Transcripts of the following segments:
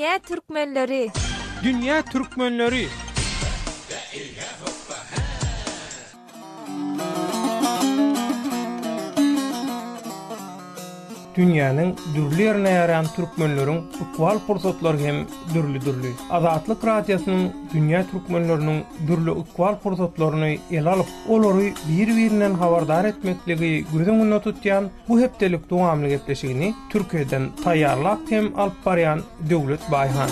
Dünýä türkmenleri! Dünýä türkmenleri! Dünýäniň dürli ýerine ýaýran türkmenleriň ykbal pursatlary hem dürli-dürli. Azatlyk Radiosynyň dünýä türkmenleriniň dürli ykbal pursatlaryny ele alyp, olary bir-birinden habardar etmekligi göz öňünde tutýan bu hepdelik dowamly gepleşigini Türkiýeden taýýarlap hem alyp barýan Döwlet Baýhan.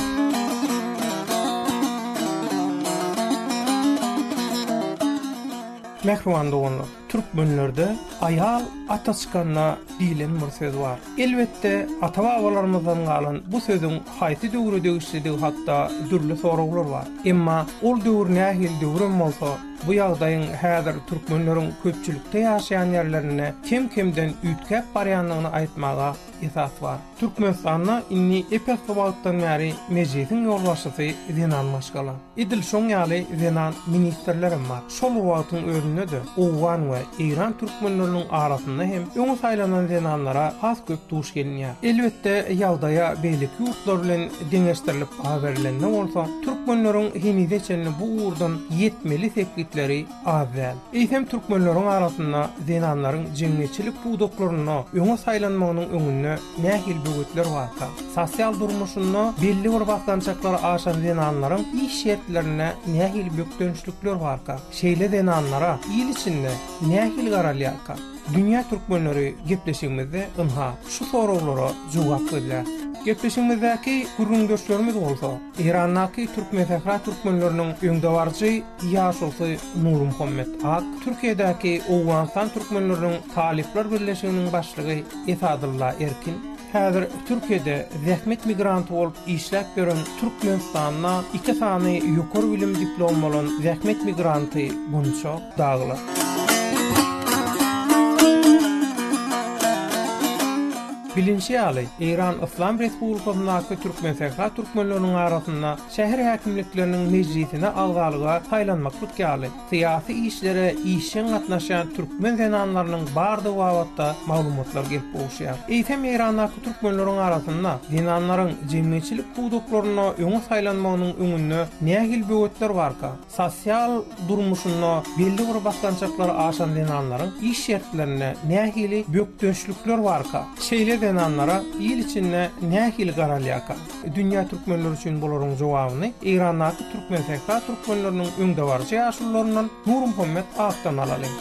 Mähriban doganlar, türkmenlerde Aýal ata çykanda diýlen bir söz bar. Elbetde, ata-babalarymyzdan galan bu sözüň haýsy döwre degişlidigi hakda dürli soraglar bar. Emma ol döwür nähili döwürem bolsa, bu ýagdaýyň häzir türkmenleriň köpçülikde ýaşaýan ýerlerinde kem-kemden üýtgäp barýandygyny aýtmaga esas bar. Türkmenistanda indi ep-esli wagtdan bäri Mejlisiň ýolbaşçysy zenan maşgala. Edil şoň ýaly zenan ministrlerem bar. Şol bir wagtyň özünde-de owgan we eýran türkmenleriniň arasynda hem öňe saýlanan zenanlara has köp duş gelinýär. Elbetde, ýagdaýa beýleki ýurtlar bilen deňeşdirilip baha berlende bolsa, türkmenleriň henize çenli bu ugurdan ýetmeli sepgitleri az däl. Eýsem türkmenleriň arasynda zenanlaryň jemgyýetçilik pudaklarynda öňe saýlanmagynyň öňünde nähili böwetler barka? Sosial durmuşynda belli bir basgançaklary aşan zenanlaryň iş şertlerinde nähili bökdençlikler barka? Şeýle zenanlara il içinde nähili garalýarka? Dünýä türkmenleri gepleşigimizde ynha, şu soraglara jogap gözläris. Gepleşigimizdäki gürrüňdeşlerimiz bolsa, Eýrandaky Türkmensähra türkmenleriniň öňdebaryjy ýaşulusy Nurmuhammet Ak, Türkiýedäki Owganystan türkmenleriniň talyplar birleşiginiň başlygy Esadylla Erkin, häzir Türkiýede zähmet migranty bolup işläp ýören Türkmenistanda iki sany ýokary bilim diplomy bolan zähmet migranty Gunça dagylar. Bilinşi ýaly, Eýran Yslam Respublikasyndaky Türkmensähra türkmenleriniň arasynda şäher häkimlikleriniň mejlisine agzalyga saýlanmaklyk ýaly syýasy işlere işjeň gatnaşýan türkmen zenanlarynyň bardygy babatda maglumatlar gelip gowuşýar. Eýsem Eýrandaky türkmenleriň arasynda zenanlaryň jemgyýetçilik pudaklarynda öňe saýlanmagynyň öňünde nähili böwetler barka? Sosial durmuşynda belli bir basgançaklary aşan zenanlaryň iş şertlerinde nähili bökdençlikler barka? Şeýle zenanlara il içinde nähili garalýarka? Dünýä türkmenleri üçin bularyň jogabyny Eýrandaky Türkmensähra türkmenleriniň öňdebaryjy ýaşulularyndan Nurmuhammet Akdan alalyň.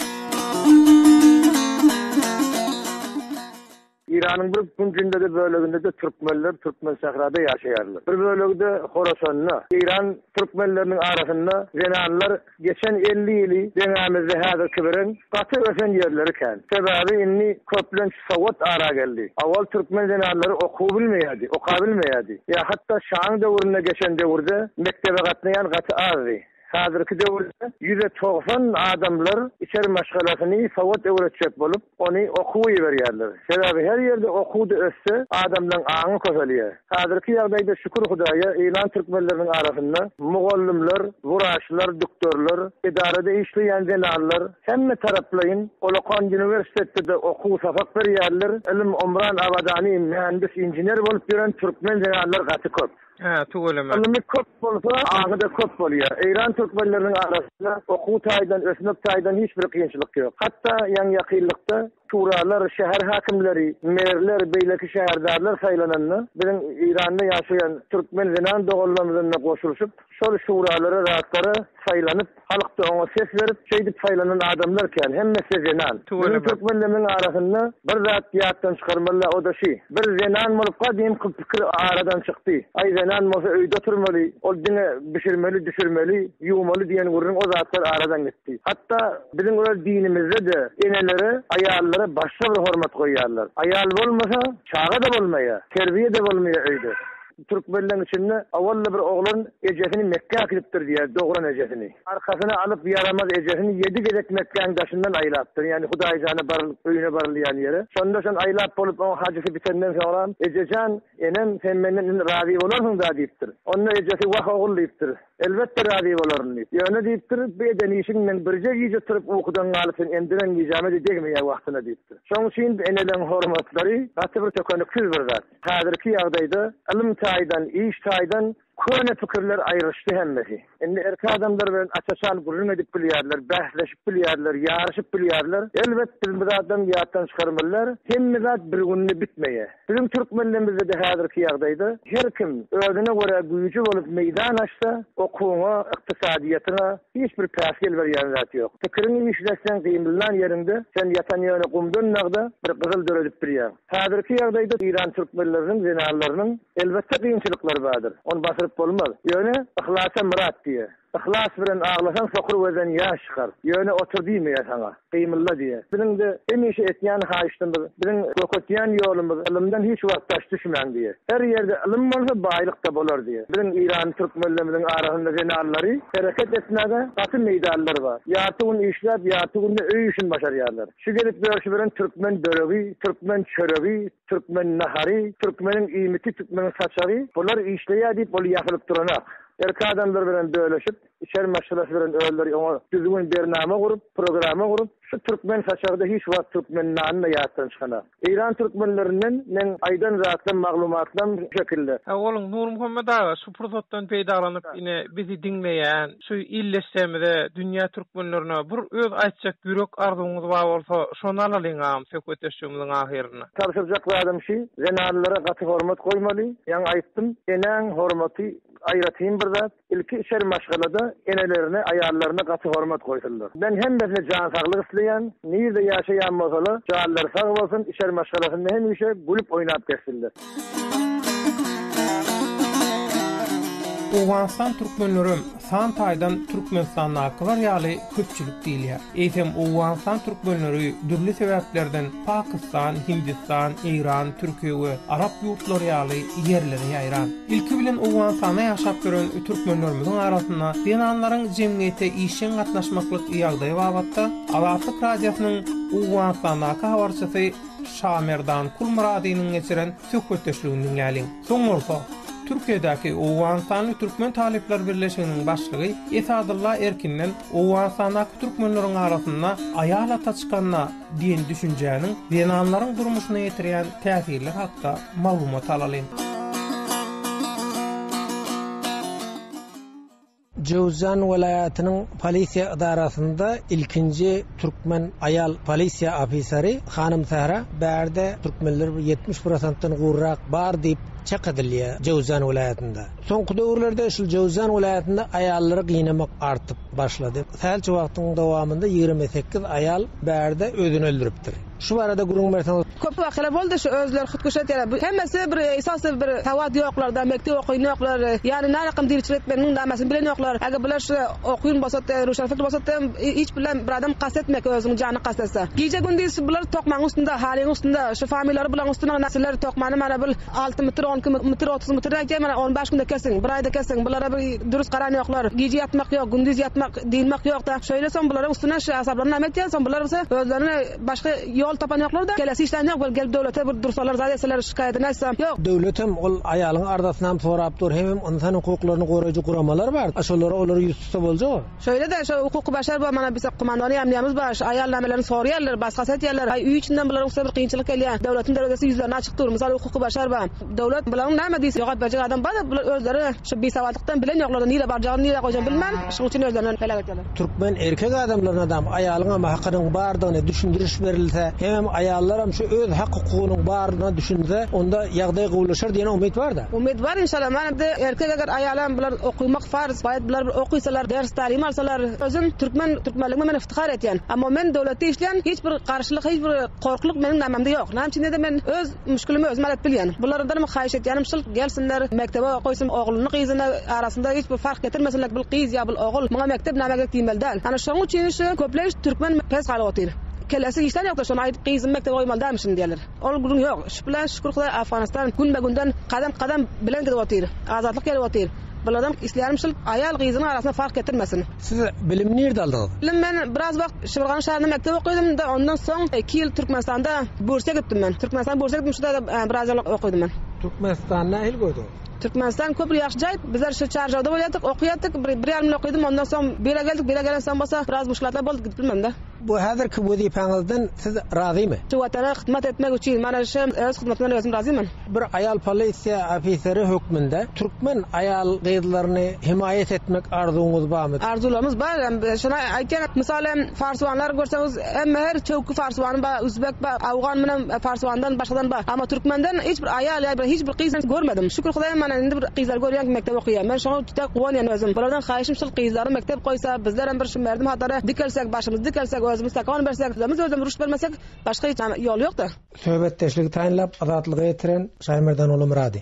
Eýranyň bir künjünde-de böleginde-de türkmenler Türkmensährada ýaşaýarlar. Bir bölegi-de Horasanda. Eýran türkmenleriniň arasynda zenanlar geçen 50 ýyly deňämizde häzirki bilen gaty ösen ýerleri kän. Sebäbi indi köplenç sowat ara geldi. Owal türkmen zenanlary okuw bilmeýärdi, okabilmeýärdi. Ýa hatda şaň döwründe geçen döwürde mekdebe gatnaýan gaty azdy. Häzirki döwürde ýüze 90 adamlar içeri maşgalasyny sowat öwretjek bolup, ony okuwa iberýärler. Sebäbi her ýerde okuw-da össe, adamlaň aňy köpelýär. Häzirki ýagdaýda şükür Hudaýa Eýran türkmenleriniň arasynda mugallymlar, wraçlar, düktorlar, edarada işleýän zenanlar hemme taraplaýyn olakan uniwersitetde-de okuw sapak berýärler. Ylym, omran, abadany, mühendis, inžener bolup ýören türkmen zenanlar gaty köp. Hä, tüweleme. Ylymy köp bolsa, aňy-da köp bolýar. Eýran türkmenleriniň arasynda okuw taýdan, ösmek taýdan hiç bir kynçylyk ýok. Hatda ýaňy-ýakynlykda şuralar, şäher häkimleri, merler, beýleki şäherdarlar saýlananda, biziň Eýranda ýaşaýan türkmen zenan doganlarymyzam-da goşulyşyp, şol şuralara, zatlara saýlanyp, Halk-da oňa ses berip, şeýdip saýlanan adamlar kän, hemmesi-de zenan. Biziň türkmenlerimiziň arasynda bir zat ýatdan çykarmaly-da, o-da şi, bir zenan bolup gadymky pikir aradan çykdy. Aý, zenan bolsa öýde oturmaly, ol diňe bişirmeli, düşürmeli, ýuwmaly diýen gürrüň o zatlar aradan gitdi. Hatda biziň öz dinimizde-de enelere, aýallara başga bir hormat goýýarlar. Aýal bolmasa, çaga-da bolmaýar, terbiýe-de bolmaýar öýde. Türkmenleň içinde owal-da bir oglan ejesini Mekgä äkidipdir diýýär, dogran ejesini. Arkasyna alyp ýaramaz ejesini ýedi gezek Mekgäň daşyndan aýlapdyr, ýagny Hudaýjana barylyp, öýüne barylýan ýere. Şonda şony aýlap bolup, oň hajysy bitenden soňram, Ejejan, enem, sen menden indi razy bolarsyň-da diýipdir. Onda ejesi, Wah, ogul diýipdir. Elbetde razy bolaryn diýip. Ýöne diýipdir, bu eden işiň men birje gije turup ukudan galyp sen emdiren gijäme-de degmeýär wagtyna diýipdir. Şoň üçin eneleň hormatlary gaty bir tökeniksiz bir zat. Häzirki ýagdaýda ylym. taýdan, iş taýdan köne pikirler aýrylyşdy hemmesi. Indi erkek adamlar bilen aç-açan gürrüň edip bilýärler, bäsleşip bilýärler, ýaryşyp bilýärler. Elbet, biz bu zadam ýatdan çykarmalylar, hemme zat bir günde bitmeýär. Biziň türkmenlerimizde-de häzirki ýagdaýda her kim özüne görä güýji bolup meýdan açsa, okuwyňa, ykdysadyýetiňe hiç bir päsgel berýän zat ýok. Pikiriňi işletseň gymyldan ýeriňde sen ýatan ýöne gumdan dagda bir gyzyl döredip bilýäň. Häzirki ýagdaýda Eýran türkmenleriniň zenanlarynyň elbetde kynçylyklary bardyr. Ony basyryp bolmaz. Ýöne yhlasa myrat diýe. Yhlas bilen aglasaň sokur gözden ýaş çykar. Ýöne otur diýmeýär saňa. Gymylda diýýär. Biziň-de hemişe etýän haýyştymyz, biziň göketýän ýolumyz ylymdan hiç wagt daş düşmäň diýýär. Her ýerde ylym bolsa baýlyk-da bolar diýýär. Biziň eýranly türkmenlerimiziň arasynda zenanlary hereket etmäge gaty meýdanlar bar. Ýarty gün işläp, ýarty günde öý işini başarýarlar. Şu gezip ýörşüberen türkmen böregi, türkmen çöregi, türkmen nahary, türkmeniň iýmiti, türkmeniň saçagy, bular işleýär diýip ol ýasylyp duranak. Erkek adamlar bilen böleşip, içeri maşgalasy bilen özleri oňa düzgün bernama gurup, programa gurup, şu türkmen saçagyda hiç wagt türkmen nany-da ýatdan çykanak. Eýran türkmenlerinden meň aýdan zatlam, maglumatlam şu şekilde. Sag boluň, Nurmuhammet aga, şu pursatdan peýdalanyp ine bizi diňleýän şu ildeşlerimize, dünýä türkmenlerine bir öz aýtjak ýürek arzuwyňyz bar bolsa, şony alalyň agam söhbetdeşligimiziň ahyrynda. Tabşyrjak zadym şi, zenanlara gaty hormat goýmaly, ýaňy aýtdym, enäň hormaty aýratyn bir zat, ilki içeri maşgalada enelerine, aýallaryna gaty hormat goýsunlar. Men hemmesine jan saglyk isleýän, nirde ýaşaýan bolsalar, janlary sag bolsun, içeri maşgalasynda hemişe gülüp oýnap gezsinler. Owganystan türkmenlerem san taýdan Türkmenistandakylar ýaly köpçülik diýilýär. Eýsem Owganystan türkmenleri dürli sebäplerden Pakistan, Hindistan, Eýran, Türkiýe we Arap ýurtlary ýaly ýerlere ýaýran. Ilki bilen Owganystanda ýaşap ýören türkmenlerimiziň arasynda zenanlaryň jemgyýete işjeň gatnaşmaklyk ýagdaýy babatda Azatlyk Radiosynyň Owganystandaky habarçysy Şamerdan Kulmyradynyň geçiren söhbetdeşligini diňläliň. Soň bolsa, Türkiýedäki Owganystanly Türkmen talyplar birleşiginiň başlygy Esadylla Erkinden Owganystandaky türkmenleriň arasynda aýal ata çykanda diýen düşünjäniň zenanlaryň durmuşyna ýetirýän täsirleri hakda maglumat alalyň. Jöwzjan welaýatynyň polisiýa ydarasynda ilkinji türkmen aýal polisiýa ofiseri hanym Sähra bärde türkmenler bir 70 prosentden gurrak bar diýip çak edilýär Jöwzjan welaýatynda. Soňky döwürlerde şul Jöwzjan welaýatynda aýallary gynamak artyp başlady. Sähelçe wagtyň dowamynda 28 aýal bärde özüni öldüripdir. Şu barada gürrüň berseňiz. Köp wakalar boldy şu özleri hutkuş etýärler. Bu hemmesi bir esasy bir sawat ýoklarda, mekdep okyn ýoklar. Ýani närakam dilçilik etmeginiň namesini bilen ýoklar. Eger bular şu okyn bolsady, ruşan fikir bolsady, hiç bilen bir adam kast etmek özüniň janyny kast etse. Gije gündiz şu bular tokmagyň üstünde, halyň üstünde, şu familary bulaň üstüne sizler tokmany mana bul 6 metr, 12 metr, 30 metr nätýär mana 15 günde kesiň, bir aýda kesiň. Bulara bir dürüst garan ýoklar. Gije ýatmak ýok, gündiz ýatmak, dynmak ýok-da. Şeýle soň bularyň üstüne şu asaplaryny name etýär, soň bular bolsa özlerini Başga ýol tapan ýoklar-da, kelesi işlän ýok, bir gelip döwlete bir dursalar, zat etseler, şikaýatyny aýtsa, ýok. Döwletem ol aýalyň arzasynam sorap dur, hemem ynsan hukuklaryny goraýjy guramalar bar, şolara olara ýüz tutsa boljag-a. Şeýle-de, şo hukuky başar bar, mana bize komandony ýamnyýamyz bar, şo aýal namelerini soraýarlar, basgasy etýärler, aý öý içinden bularyň üstüne bir kynçylyk gelýär, döwletiň derwezesi ýüzlerine açyk dur, mysal hukuky başar bar, döwlet bularyň näme diýse jogap berjek adam bar-da, bular özleri şo bisawatlykdan bilen ýoklar-da, nirä barjagyny, nirä goýjagyny bilmän, şonuň üçin özlerini heläk etýärler. Türkmen erkek adamlarynadam aýalyňam hakynyň bardygyny düşündiriş berilse, hemem aýallaram şu öz hak-hukugynyň baryna düşünse, onda ýagdaý gowulaşar diýen umyt bar-da. Umyt bar inşallah. Manada erkek eger aýalam bular okymak farz, baýat bular bir okysalar, ders talim alsalar. Özüm türkmen, türkmenligime men yftihar etýän. Amma men döwletde işleýän, hiç bir garşylyk, hiç bir korklyk meniň namamda ýok. Näme üçin diýende men öz Müşgilimi özüm alyp bilýän. Bulardanam haýyş etýänim şul, gelsinler, mekdebe goýsun ogluny gyzyny, arasynda hiç bir fark getirmesinler, bul gyz ýa bul ogul, muňa mekdep näme gerek diýmeli däl. Ana şoň üçin şu köplenç türkmen pes galyp otyr. Kellesi işlän ýokda şony aýdyp gyzymy mekdebe goýmaly dälmişin diýerler. Ol gürrüň ýok. Şu bilen şükür Hudaý Afganystan günbe günden kadam kadam bilen gidip otyr. Azatlyk gelip otyr. Bulardan isleýänim şul, aýal gyzynyň arasynda fark getirmesin. Siz bilimi nirde aldyňyz? Bilim men biraz wagt Şybyrgan şäherinde mekdep okydym da ondan soň iki ýyl Türkmenistanda bursa gitdim men. Türkmenistan bursa gitdim şurada biraz ýyl okydym men. Türkmenistany nähili gördüňiz? Türkmenistan köp bir ýagşy jaý. Bizler şu Çarjawda bolýardyk, okaýardyk. Bir, bir ýarym ýyl okydym ondan soň bire geldik, bire gelen soň bolsa biraz muşkilatlar boldy gidip bilmedim-de. Bu häzirki wezipäňizden siz razymy? Şu Watana hyzmat etmek üçin mana şu öz hyzmatymdan özüm razymyn. Bir aýal polisiýa ofiseri hökmünde türkmen aýal-gyzlaryny hemaýat etmek arzuwyňyz barmy? Arzuwlarymyz bar. Şony aýtýan, mysal hem farsywanlar görseňiz hemme her çöwki farsywany bar, uzbek bar, awgan munam farsywandan başgadan bar. Amma türkmenden hiç bir aýal ýa bir hiç bir gyz görmedim. Şükür Hudaýa mana indi bir gyzlar görýän ki mekdep okaýar. Men şoňa juda guwanýan özüm. Bulardan haýyşym şul gyzlary mekdep goýsa bizlerem bir şu merdim hatara dikelsek başymyzy dikelsek özümiz takon bersek özümiz özümiz rüşt bermesek başga hiç ýol ýokda. Söhbetdeşligi taýynlap Azatlyga ýetiren Şaýmerdan Myrady.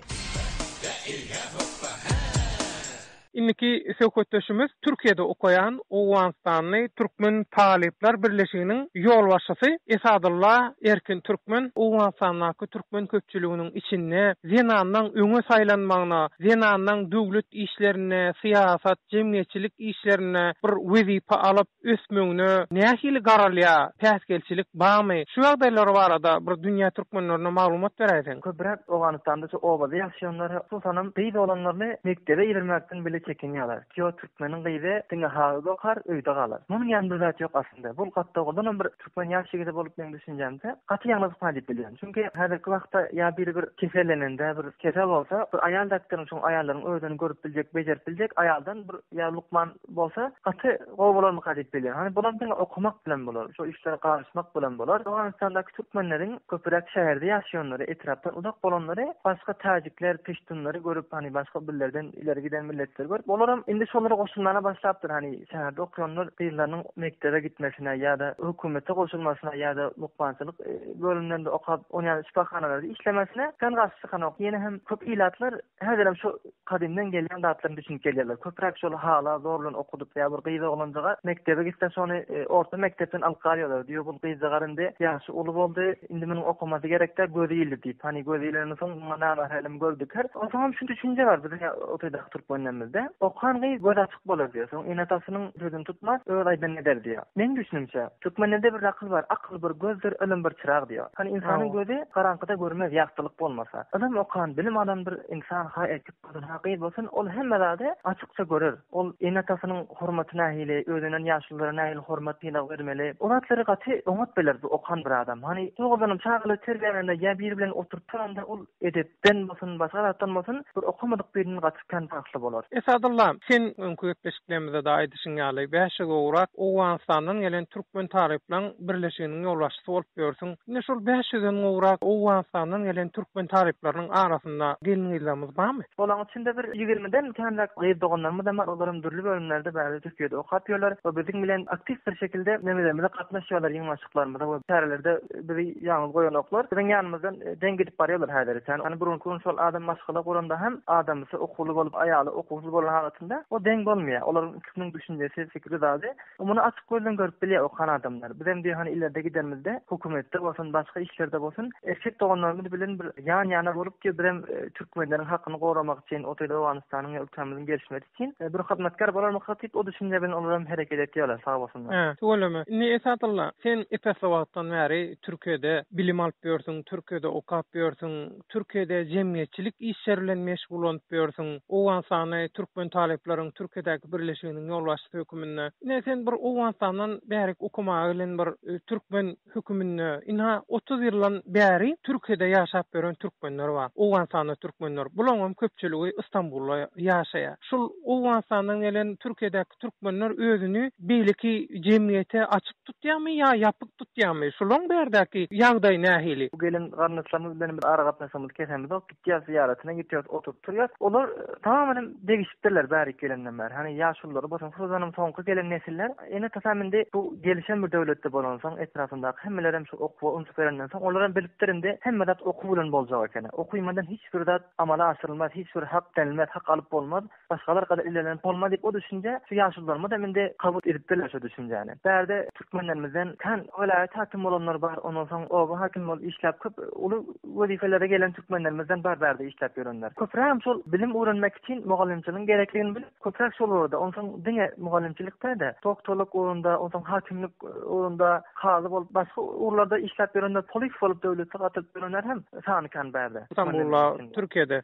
Indiki söhbetdeşimiz Türkiýede okaýan owganystanly Türkmen talyplar birleşiginiň ýolbaşçysy Esadulla Erkin Türkmen Owganystandaky türkmen köpçüliginiň içinde zenanlaň öňe saýlanmagyna, zenanlaň döwlet işlerinde, syýasat, jemgyýetçilik işlerinde bir wezipe alyp ösmegine nähili garalýar, päsgelçilik barmy? Şu ýagdaýlar barada bir dünýä türkmenlerine maglumat beräýseň. Köpräk Owganystanda şu obada ýaşaýanlar, hususanam gyz oglanlaryny mekdebe ibermekden bile çekinýärler. Ýo türkmeniň gyzy diňe haly dokar, öýde galar. Munuň ýaly bir zat ýok aslynda. Bul gatda owadanam bir türkmen ýaş ýigidi bolup meň düşünjämde gaty ýalňyz diýip bilýän. Çünki häzirki wagtda ýa biri bir kesellenende bir kesel bolsa, bir aýal doktoryň şoň aýallaryň özüni görüp biljek, bejerip biljek aýaldan bir ýa lukman bolsa gaty gowy bolarmyka diýip bilýän. Hany bulam diňe okamak bilen bolar, şo işlere garyşmak bilen bolar. Owganystandaky türkmenleriň köpüräk şäherde ýaşaýanlary, etrapdan uzak bolanlary başga täjikler, peştunlary görüp, hany başga birlerden ileri giden milletleri görüp, olaram indi şolara goşulmana başlapdyr. Hany şäherde okaýanlar gyzlarynyň mekdebe gitmesine ýa-da hökümete goşulmasyna ýa-da lukmançylyk bölümlerinde okap, onýan şypahanalarda işlemesine kän garşy çykanok. Ýene hem köp ilatlar Häzirem şu gadymdan gelýän zatlaryny düşünip gelýärler. Köpräk şol hala zor bilen okudyp ýa bir gyz oglanjyga mekdebe gitse şony orta mekdepden alyp galýarlar. Diýýär bul gyzjagaz indi ýaşy uly boldy, indi munuň okamasy gerekdä gözi ildi diýip. Hany gözi ilenden soň muňa namahälem göz diker. Onsoňam şu düşünje bar biziň otaýdaky türkmenlerimizde. Okan gyz gözi açyk bolar diýýär. Soň ene-atasynyň sözüni tutmaz, öz aýdanyny eder diýýär. Meň düşünimçe, türkmenlerde bir nakyl bar, Akyl bir gözdür, ylym bir çyrag diýýär. Hany ynsanyň gözi garaňkyda görmez, ýagtylyk bolmasa. Ylym okan, bilim alan bir ynsan ha erkek bolsun, ha gyz bolsun, ol hemme zady açykça görer. Ol ene-atasynyň hormaty nähili, özünden ýaşululara nähili hormat, sylag bermeli, o zatlary gaty oňat biler bu okan bir adam. Hany dogrudanam çagalary terbiýelände ýa biri bilen oturyp turanda ol edepden bolsun, başga zatdan bolsun bir okamadyk birinden gaty kän parhly bolar. Esadylla, sen öňki gepleşiklerimizde-de aýdyşyň ýaly, 500 gowrak Owganystandan gelen türkmen talyplaň birleşiginiň ýolbaşçysy bolup ýörsüň. Indi şol 500-den gowrak Owganystandan gelen türkmen talyplarynyň arasynda gelin-gyzlarymyz barmy? Olaryň içinde bir ýigrimiden känräk gyz doganlarymyzam bar, olaram dürli bölümlerde bärde Türkiýede okap ýörler we biziň bilen aktiw bir şekilde nemelerimize gatnaşýarlar, ýygnaşyklarymyza we çärelerde bizi ýalňyz goýanoklar. Biziň ýanymyzdan deň gidip barýarlar häzirçe. Ýani bir gün şol adam maşgala guranda hem adamsy okuwly bolup, aýaly okuwsyz bolan halatynda o deň bolmaýar. Olaryň ikisiniň düşünjesi, pikiri zady. Muny açyk gözden görüp bilýär okan adamlar. Bizem diýýär hany ileride gidenimizde hökümetde bolsun, başga işlerde bolsun erkek doganlarymyz bilen bir ýan-ýana bolup diýýär bizem türkmenleriň hakyny goramak üçin, otaýda Owganystanyň ýa ülkämiziň gelişmesi üçin bir hyzmatkär bolarmyka diýip o düşünje bilen olaram hereket etýärler sag bolsunlar. Hä, tüweleme. Indi Esadylla, sen ep-esli wagtdan bäri Türkiýede bilim alyp ýörsüň, Türkiýede okap ýörsüň, Türkiýede jemgyýetçilik işleri bilen meşgullanyp ýörsüň, Owganystany türkmen talyplaryň Türkiýedäki birleşiginiň ýolbaşçysy höküminde. Ine, sen bir Owganystandan bärik okamaga gelen bir türkmen höküminde, ynha, 30 ýyldan bäri Türkiýede ýaşap ýören türkmenler bar, Owganystanda türkmenler. Bulaňam köpçüligi Istanbulda ýaşaýar. Şul Owganystandan gelen Türkiýedäki türkmenler özüni beýleki jemgyýete açyk tutýarmy ýa ýapyk tutýarmy? Şulaň bärdäki ýagdaý nähili? Bu gelen garyndaşlarymyz bilen biz aragatnaşygymyzy kesemizok, gitýäs zyýaratyna gitýäs, oturyp turýas. Olar tamamen hem degişipdirler bärik gelenden bäri. Hany ýaşululary bolsun, hususanam soňky gelen nesiller ene-atasam indi bu gelişen bir döwletde bolansoň, etrapyndaky hemmelerem şu okuwa üns berenden soň, olaram bilipdir indi hemme zat okuw bilen boljak ekeni. Okymadan hiç bir zat amala aşyrylmaz, hiç bir hak denilmez, hak alyp bolmaz. Başgalar gadar ilerlenip bolmaz diýip o düşünje şu ýaşulularymyzam indi kabul edipdirler şu düşünjäni. Bärde türkmenlerimizden kän welaýat hakim bolanlar bar, ondan soň oba hakim bolup işläp köp uly wezipelere gelen türkmenlerimizden bar bärde işläp ýörenler. Köprägem şol bilim öwrenmek üçin mugallymçylygyň gerekligini bilip köpräk şol ugurda onsoň diňe mugallymçylyk däl-de doktorlyk ugrunda onsoň hakimlik ugrunda kazy bolup başga ugurlarda işläp ýörenler polis bolup döwlete gatylyp ýörenler hem sany kän bärde. Stambulda, Türkiýede.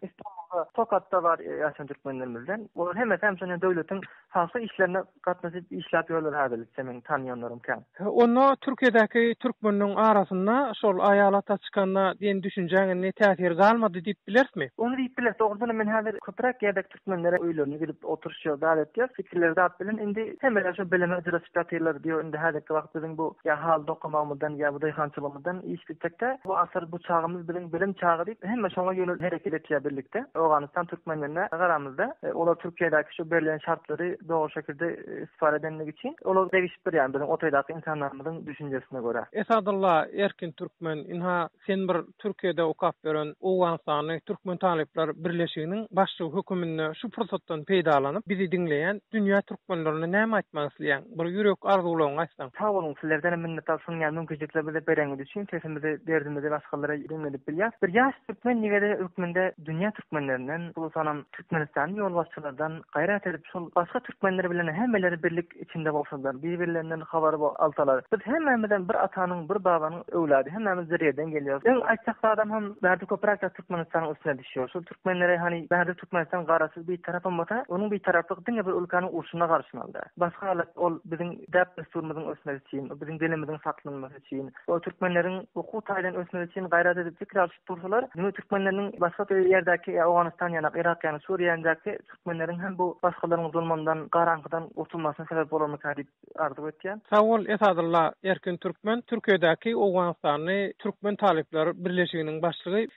Bolsa Tokatda bar ýaşan türkmenlerimizden. Olar hemmesi hem şonda döwletiň halky işlerine gatnaşyp işläp ýörler häzirlikçe meň tanyýanlarym kän. Onda Türkiýedäki türkmenleň arasynda şol aýal ata çykanda diýen düşünjäň indi täsiri galmady diýip bilerismi? Ony diýip bileris. Dogrudanam men häzir köpräk ýerdäki türkmenlere öýlerine gidip oturyşýar zat etýär. Pikirleri zat bilen indi hemmeler şo bilime yjraşyp ýatyrlar diýýär. Indi häzirki wagt biziň bu ýa haly dokamagymyzdan ýa bu daýhançylygymyzdan iş bitjekdä. Bu asyr bu çagymyz biziň bilim çagy diýip hemme şoňa ýönel hereket etýär birlikde. Owganystan türkmenlerine garamyzda olar Türkiýedäki şu berlen şartlary dogry şekilde istifade edenligi üçin olar degişipdir ýagny biziň otaýdaky ynsanlarymyzyň düşünjesine görä. Esadylla Erkin Türkmen ynha sen bir Türkiýede okap ýören Owganystanly Türkmen talyplar birleşiginiň başlygy höküminde şu pursatdan peýdalanyp bizi diňleýän dünýä türkmenlerine näme aýtmak isleýäň bir ýürek arzuwlaryňy aýtsaň. Sag boluň sizlerdenem minnetdar şunuň ýaly mümkinçilikleri bize bereňiz üçin sesimizi derdimizi başgalara diňledip bilýäs. Bir ýaş türkmen ýigidi hökmünde dünýä türkmenlerinden hususanam Türkmenistanyň ýolbaşçylardan gaýrat edip şol başga türkmenler bilen hemmeleri birlik içinde bolsalar, bir-birlerinden habar alsalar. Biz hemmämizem bir atanyň, bir babanyň öwlady, hemmämiz bir ýerden gelýäris. Öň aýtjak zadam hem bärde köpräk zat Türkmenistanyň üstüne düşýär. Şol türkmenlere hany bärde Türkmenistan garaşsyz bitarapam bolsa, onuň bitaraplygy diňe bir ülkäniň urşuna garyşmaly däl. Başga halat ol biziň däp-dessurymyzyň ösmegi üçin, biziň dilimiziň saklanmasy üçin, o türkmenleriň okuw taýdan ösmegi üçin gaýrat edip pikir alşyp dursalar, diňe türkmenleriniň başga bir ýerdäki ýa Owganystan ýa Yrak ýa Suriýadäki türkmenleriň hem bu başgalaryň zulmundan, garaňkydan gutulmasyna sebäp bolarmyka diýip arzuw etýän. Sag bol Esadylla Erkin Türkmen, Türkiýedäki Owganystanly Türkmen talyplar birleşiginiň başlygy.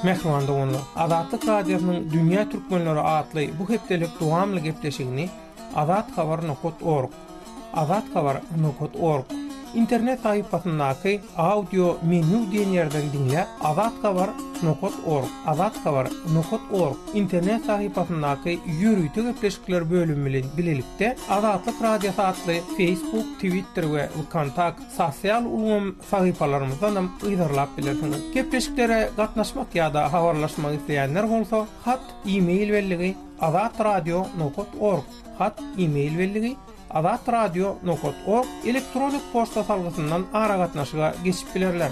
Mähriban doganlar, Azatlyk Radiosynyň Dünýä Türkmenleri atly bu hepdelik dowamly gepleşigini Azathabar nokat org, Azathabar nokat org, internet sahypasyndaky Audio menýu diýen ýerden diňläp, Azathabar nokat org, Azathabar nokat org, internet sahypasyndaky Ýörite gepleşikler bölümi bilen bilelikde Azatlyk Radiosy atly Facebook, Twitter we Wkontakt sosial ulgam sahypalarymyzdanam yzarlap bilersiňiz. Gepleşiklere gatnaşmak ýa-da habarlaşmak isleýänler bolsa, hat, e-mail belligi azatradio nokat org, hat, e-mail belligi azatradio nokat org elektronik poçta salgysyndan aragatnaşyga geçip bilerler.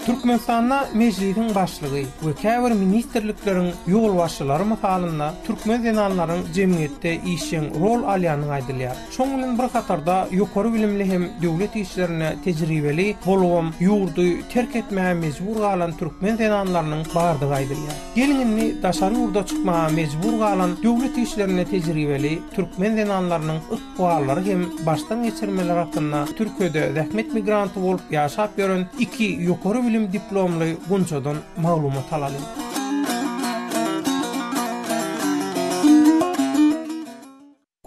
Türkmenistanda Mejlisiň başlygy we käbir ministrlikleriň ýolbaşçylary mysalynda türkmen zenanlaryň jemgyýetde işjeň rol alýandygy aýdylýar. Şoň bilen bir hatarda ýokary bilimli hem döwlet işlerinde tejribeli bolubam ýurdy terk etmäge mejbur galan türkmen zenanlarynyň bardygy aýdylýar. Geliň indi daşary ýurda çykmaga mejbur galan döwlet işlerinde tejribeli türkmen zenanlarynyň ykballary hem başdan geçirmeleri hakynda Türkiýede zähmet migranty bolup ýaşap ýören iki ýokary bilim diplomly Gunçadan maglumat alalyň.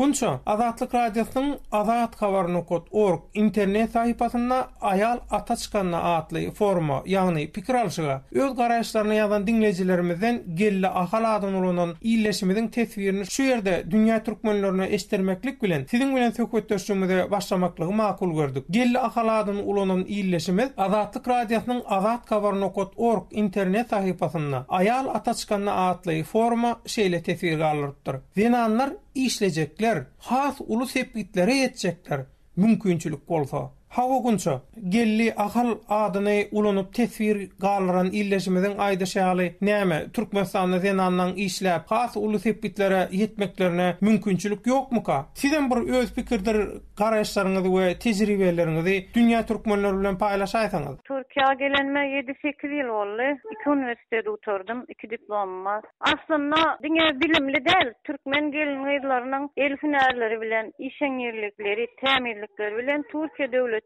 Gunça, Azatlyk Radiosynyň Azat Habar nokat org internet sahypasynda Aýal ata çykanda atly foruma, ýagny pikir alşyga, öz garaýyşlaryny ýazan diňleýjilerimizden Geldi Ahal adyny ulanan ildeşimiziň teswirini şu ýerde dünýä türkmenlerine eşitdirmeklik bilen siziň bilen söhbetdeşligimize başlamaklygy makul gördük. Geldi Ahal adyny ulanan ildeşimiz Azatlyk Radiosynyň Azat Habar nokat org internet sahypasynda Aýal ata çykanda atly foruma şeýle teswir galdyrypdyr. Zenanlar işlejekler, has uly sepgitlere ýetjekler, mümkinçilik bolsa. Hawa Gunça, Geldi Ahal adyny ulanyp teswir galdyran ildeşimiziň aýdyşy ýaly, näme, Türkmenistanda zenanlaň işläp, has uly sepgitlere ýetmeklerine mümkinçilik ýokmuka? Sizem bir öz pikirdir garaýyşlaryňyzy we tejribeleriňizi dünýä türkmenleri bilen paýlaşaýsaňyz. Türkiýä gelenime ýedi-sekiz ýyl boldy. Iki uniwersitet gutardym, iki diplomym bar. Aslynda diňe bilimli däl, türkmen gelin-gyzlarynyň el hünärleri bilen, işeňňirlikleri, tämizlikleri bilen Türkiýe döwleti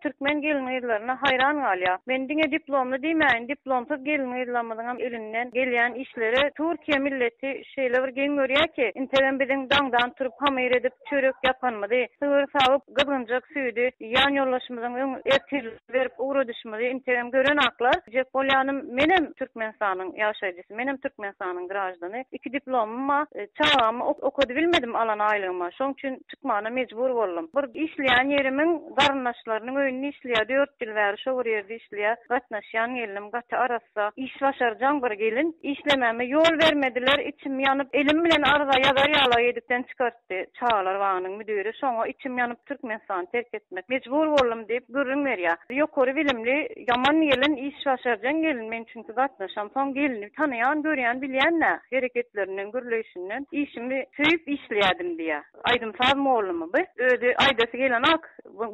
türkmen gelin-gyzlaryna haýran galýar. Men diňe diplomly diýmäýin, diplomsyz gelin-gyzlarymyzyňam elinden gelýän işleri Türkiýe milleti şeýle bir geň görýär ki, integem biziň daňdan turup hamyr edip çörek ýapanymyzy, sygyr sagyp gyzgynjak süýdi ýan ýoldaşymyzyň öň ertirlik berip ugradyşymyzy integem görenaklar. Diýjek bolýanym, menem Türkmenistanyň ýaşaýjysy, menem Türkmenistanyň graždany. Iki diplomym bar. Çagamy okadybilmedim alan aýlygyma. Şoň üçin çykmana mejbur boldum. Bir işleýän ýerimiň garyndaşlarynyň öýüne. öýünde işleýär, dört ýyl bäri şo bir ýerde işleýär. Gatnaşýan gelnim gaty arassa, işbaşarjaň bir gelin. Işlemäme ýol bermediler, içim ýanyp, elim bilen arza ýazar ýaly edipden çykartdy çagalar bagynyň müdiri. Şoňa içim ýanyp Türkmenistany terk etmek mejbur boldum diýip gürrüň berýär. Ýokary bilimli, ýaman gelin, işbaşarjaň gelin men çünki gatnaşamsoň gelni tanaýan, görýän, bilýän-dä, hereketlerinden, gürleýşinden işimi söýüp işleýärdim diýýär. Aýdym-saz mollamy bu. Özi aýdasy gelenok,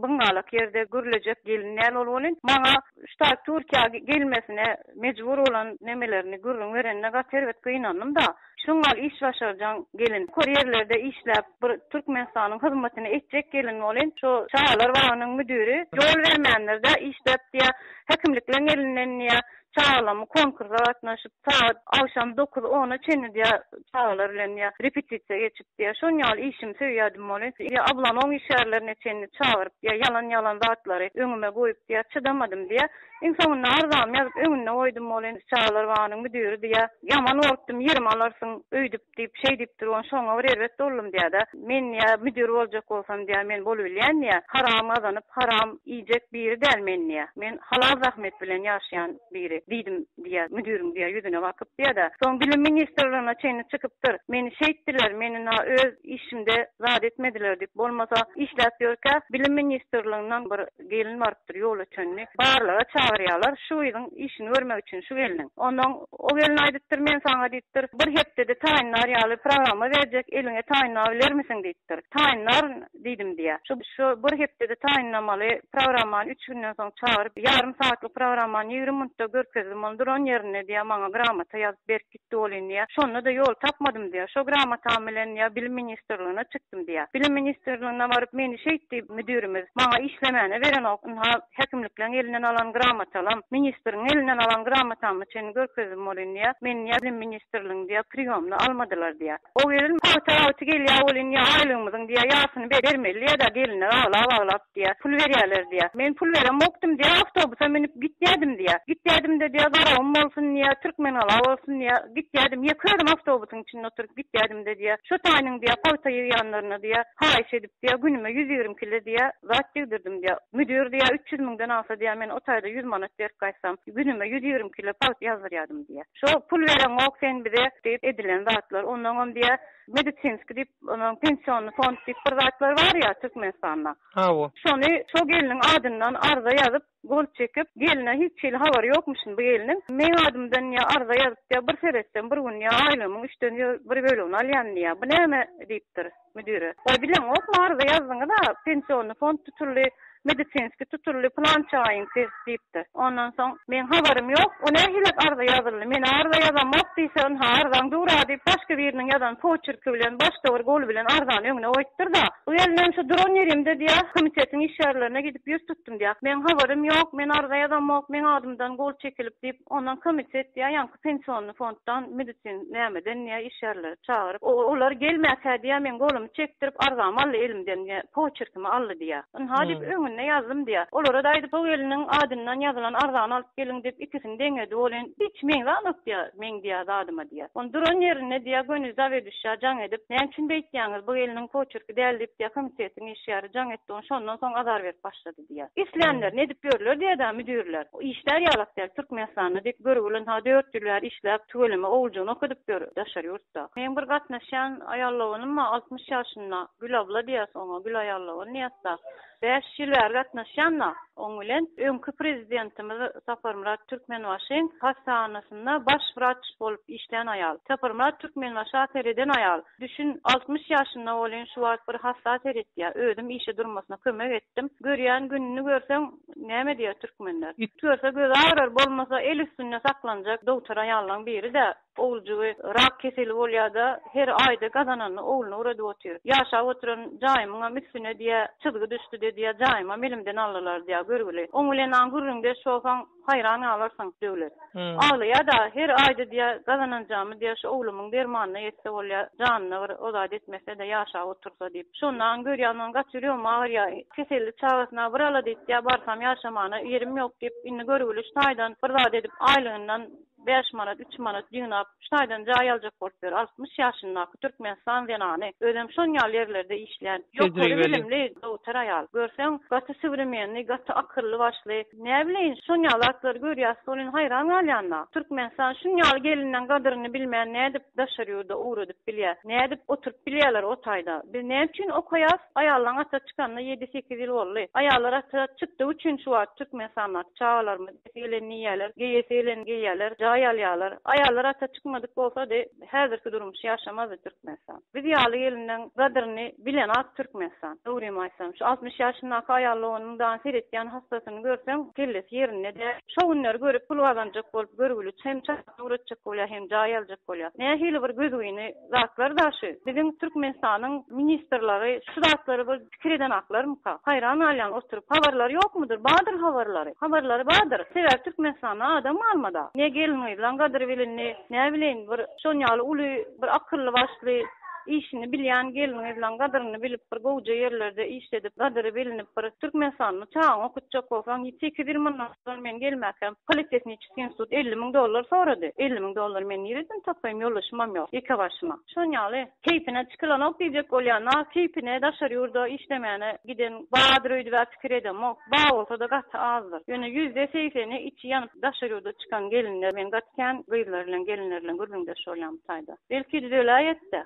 byňňalak ýerde gürlejek gelin däl ol welin, maňa şu Türkiýä gelmesine mejbur bolan nemelerini gürrüň berende gaty erbet gynandym-da. Şuňňal iş başarjaň gelin. Ýokary ýerlerde işläp bir Türkmenistanyň hyzmatyny etjek gelin bolyn. Şo çagalar bagynyň müdiri ýol bermändir-dä işläp diýä häkimlikleň elinden diýä çagalamy konkursa gatnaşyp sagat agşam dokuz ona çenli diýä çagalar bilen diýä repetisiýa geçip diýä şonýaly işimi söýýädim bolyn. Diýä ablamoň işgärlerine çenli çagyryp diýä ýalan ýalan zatlary öňüme goýup diýä çydamadym diýä. Iň soňunda arzamy ýazyp öňünde goýdum welin, çagalar bagynyň müdiri diýýär, Ýaman gorkdum, ýerimi alarsyň öýdüp diýip, şeý diýipdir, ony şoňa bir erbet boldum diýýär-de. Men diýýär, müdir boljak bolsam diýýär, men bolubilýän diýýär, haram gazanyp, haram iýjek biri däl men diýýär. Men halal zähmet bilen ýaşaýan biri diýdim diýýär, müdiriň diýýär, ýüzüne bakyp diýýär-de. Soň bilim ministrligine çenli çykypdyr. Meni şeýtdiler, meni na öz işimde zat etmediler diýip, bolmasa işläp ýörkä bilim ministrliginden bir Gelin barypdyr Ýolötenli barlaga çagyrýarlar şu gyzyň işini görmek üçin şu gelniň. Onnoň o gelin aýdypdyr men saňa diýipdir bir hepdede taýynlar ýaly programma berjek eliňe taýynlabilermisiň diýipdir. Taýynlaryn diýdim diýýär. Şu şu bir hepdede taýynlamaly programmany üç günden soň çagyryp ýarym sagatlyk programmany 20 minutda görkezdim ol duran ýerinde diýýär maňa gramota ýazyp berip gitdi welin diýýär. Şonda-da ýol tapmadym diýýär. Şo gramotam bilen diýýär bilim ministrligine çykdym diýýär. Bilim ministrligine baryp meni şeýtdi müdirimiz maňa işlemäne berenok ynha häkimlikleň elinden alan gramotalam ministriň elinden alan gramotama çenli görkezdim welin diýýär. Meni diýýär bilim ministrliginiň diýýär priýomyna almadylar diýýär. O gelin pagta wagty gelýär welin diýýär aýlygymyzyň diýýär ýarsyny bermeli diýýär-de gelinler aglap-aglap diýýär. Pul berýärler diýýär. Men pul beremokdym diýýär, awtobusa münüp gitýärdim diýýär. Gitýärdim-de diýýär, Garagum bolsun diýýär, Türkmengala bolsun diýýär, gitýärdim. Ýeke özüm awtobusyň içinde oturyp gitýärdim-de diýýär. Şo taýynyň diýýär, pagta ýygýanlaryna diýýär, haýyş edip diýýär, günüme 120 kile diýýär, zat ýygdyrdym diýýär. Müdir diýýär, 300 müňden alsa diýýär, men o taýda 100 manat berip gaýtsam, günüme 120 kile pagt ýazdyrýardym diýýär. Şo pul bereňok sen bize diýip edilen zatlar. Onnoňam diýýär, Medisinski diýip, onuň pensionny fond diýip bir zatlar bar ýa Türkmenistanda. Hawa. Şony şo gelniň adyndan arza ýazyp, gol çekip, gelne hiç hili habary ýokmuşyn bu gelniň. Meň adymdan diýýär arza ýazyp diýýär, bir seretsem bir gün diýýär aýlygymyň üçden bir bölegini alýan diýýär. Bu näme diýipdir müdire. Waý bileňokmy arza ýazdyňyz-a, pensionny fond tutuldy. Medisinski tutuldy, pylança aýyňky diýipdir. Ondan soň, Meň habarym ýok, o nähilek arza ýazyldy, men-ä arza ýazamok diýse, ynha arzaň dur-a diýip, başga biriniň ýazan poçerki bilen, başga bir goly bilen arzany öňüne goýupdyr-da. Bu gelinem şu duran ýerimde diýýär, komitetiň işgärlerine gidip ýüz tutdum diýýär. Meň habarym ýok, men arza ýazamok, meň adymdan gol çekilip diýip, ondan komitet diýýär, ýaňky pensionny fonddan, medisin nämeden diýýär, işgärleri çagyryp, olar gelmäkä diýýär, meň golumy çekdirip, arzamy aldy elimden diýýär, poçerkimi aldy diýýär. Ynha diýip, öňünde ýazdym diýýär. Olara-da aýdyp, bu gelniň adyndan ýazylan arzany alyp geliň diýip, ikisini deňedi welin, hiç meňzänok diýýär, meň diýýär zadyma diýýär. Ony duran ýerinde diýýär, göni zaweduşça jaň edip, näme üçin beýtýäňiz, bu gelniň poçerki däl diýip diýýär, komitetiň işgäri jaň etdi, ony şondan soň azar berip başlady diýýär. Islänlerini edip ýörler diýýär-dä müdirler. Işlär ýalak däl Türkmenistanda diýip, görgüli ynha dört ýyl bäri işläp, tüweleme oguljygyny okudyp ýör daşary ýurtda. Meň bir gatnaşýan aýallowanym bar, 60 ýaşynda, Gül abla diýýäs oňa, Gül aýallowan diýýäs-da. Bäş ýyl bäri gatnaşýan-da oň bilen. Öňki prezidentimiz Saparmyrat Türkmenbaşyň hassahanasynda baş wraç bolup işlän aýal. Saparmyrat Türkmenbaşa sereden aýal. Düşün, 60 ýaşynda welin şu wagt bir hassa seretýär. Özüm işe durmasyna kömek etdim. Görýän gününi görseň, näme diýer türkmenler. It görse gözi agyrar, bolmasa el üstünde saklanjak dogtor aýallaň biri-dä. Oguljygy rak keseli bolýar-da, her aýda gazananyny ogluna ugradyp otyr. Ýaşap oturan jaýymyňam üstüne diýýär, çyzgy düşdi-de diýýär, jaýymam elimden aldylar diýýär, görgüli. Oň bilen gürrüňdeş bolsaň, haýran galarsyň, Döwlet. Aglaýar-da, her aýda diýýär, gazananjamy diýýär, şu oglumyň dermanyna ýetse bolýar, janyna bir o zat etmese-de ýaşap otursa diýip. Şondan görýän onuň gaty ýüregim agyrýar. Keselli çagasyna bir alada etýär, barsam ýaşamana ýerim ýok diýip, indi görgüli şu taýdan bir zat edip aýlygyndan. Bäş manat, üç manat ýygnap, şu taýdan jaý aljak bolup ýör. 60 ýaşyndaky Türkmenistan zenany. Özem şon ýaly ýerlerde işleýän. Ýokary bilimli, dogtor aýal. Görseň, gaty sowremennyý, gaty akylly-başly. Näbileýin, şon ýaly zatlary görýäs welin haýran galýan-da. Türkmenistan şun ýaly gelinleň gadyryny bilmän nädip daşary ýurda ugradyp bilýär? Nädip oturyp bilýärler o taýda? Biz näme üçin okaýas? Aýallaň ata çykanyna ýedi-sekiz ýyl boldy. Aýallar ata çykdygy üçin şu wagt Türkmenistandaky çagalarymyz iýesi gelenini iýýärler, geýesi gelenini geýýärler, jaý alýarlar. Aýallar ata çykmadyk bolsady, häzirki durmuşy ýaşamazdy Türkmenistan. Biz ýaly gelinleň gadyryny bilenok Türkmenistan. Dogrymy aýtsam, şu 60 ýaşyndaky aýal doganyň dan seretýän hassasyny görseň, kellesi ýerinde däl. Şo günleri görüp pul gazanjak bolup görgüli hem çaga öwretjek bolýar, hem jaý aljak bolýar. Nähili bir gözgyny zatlar-da şu. Biziň Türkmenistanyň ministrleri şu zatlary bir pikir edenaklarmyka? Haýran galýan oturyp. Habarlary ýokmudyr? Bardyr habarlary. Habarlary bardyr. Sebäbi Türkmenistanda adam galmada. Ne gelin-gyzlaň gadyry bilindi, näbileýin bir şon ýaly uly bir akylly-başly işini bilýän gelin-gyzlaň gadyryny bilip bir gowja ýerlerde işledip gadyry bilinip bir Türkmenistanda çagaňy okutjak bolsaň sekiz ýyl mundan ozal men gelmäkäm politehniçeskiý institut 50 müň dollar sorady. 50 müň dollary men nireden tapaýyn, ýoldaşymam ýok, ýeke başyma. Şon ýaly, keýpine çykylanok diýjek bolýan, na keýpine daşary ýurda işlemäne giden bardyr öýdüb-ä pikir edemok. Bar bolsa-da gaty azdyr. Ýöne ýüzde segseni içi ýanyp daşary ýurda çykan gelinler, men gaty kän gyzlar bilen, gelinler bilen gürrüňdeş bolýan bu taýda. Belki düzeläýetde.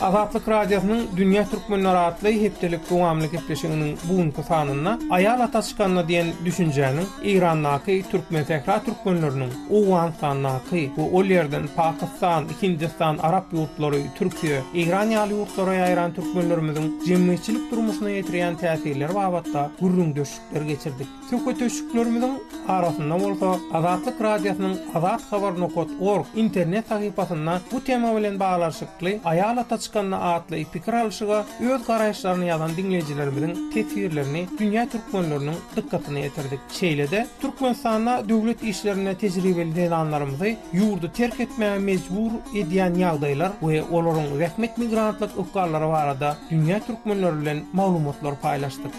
Azatlyk Radiosynyň Dünýä Türkmenleri atly hepdelik dowamly gepleşiginiň bu günki sanynda Aýal ata çykanda diýen düşünjäniň Eýrandaky türkmensähra türkmenleriniň Owganystandaky we ol ýerden Pakistan, Hindistan, arap ýurtlary, Türkiýe, Eýran ýaly ýurtlara ýaýran türkmenlerimiziň jemgyýetçilik durmuşyna ýetirýän täsirleri babatda gürrüňdeşlikler geçirdik. Söhbetdeşliklerimiziň arasynda bolsa Azatlyk Radiosynyň Azat Habar nokat org internet sahypasynda bu tema bilen baglanyşykly Aýal ata çykanda atly pikir alşyga öz garaýyşlaryny ýazan diňleýjilerimiziň teswirlerini dünýä türkmenleriniň dykgatyna ýetirdik. Şeýle-de, Türkmenistanda döwlet işlerinde tejribeli zenanlarymyzy ýurdy terk etmäge mejbur edýän ýagdaýlar we olaryň zähmet migrantlyk ykballary barada dünýä türkmenleri bilen maglumatlar paýlaşdyk.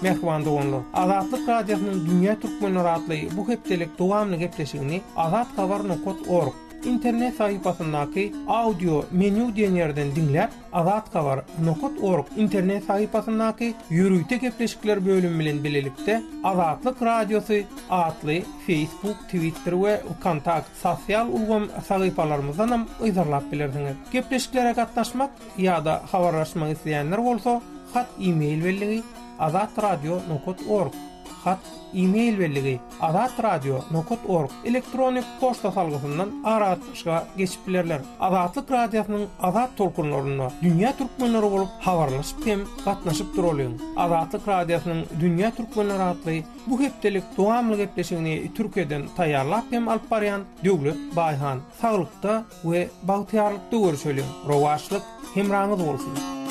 Mähriban doganlar, Azatlyk Radiosynyň Dünýä Türkmenleri atly bu hepdelik dowamly gepleşigini azathabar nokat org internet sahypasyndaky Audio menýu diýen ýerden diňläp, Azathabar nokat org internet sahypasyndaky Ýörite gepleşikler bölümi bilen bilelikde Azatlyk Radiosy atly Facebook, Twitter we Wkontakt sosial ulgam sahypalarymyzdanam yzarlap bilersiňiz. Gepleşiklere gatnaşmak ýa-da habarlaşmak isleýänler bolsa hat e-mail belligi azatradio nokat org hat e-mail belligi azatradio nokat org elektronik poçta salgysyndan aragatnaşyga geçip bilerler. Azatlyk Radiosynyň azat tolkunlarynda dünýä türkmenleri bolup habarlaşyp hem gatnaşyp duralyň. Azatlyk Radiosynyň Dünýä türkmenleri atly Bu hepdelik dowamly gepleşigini Türkiýeden taýýarlap hem alyp barýan Döwlet Baýhan. Saglykda we bagtyýarlykda görüşeliň. Rowaçlyk hemraňyz bolsun!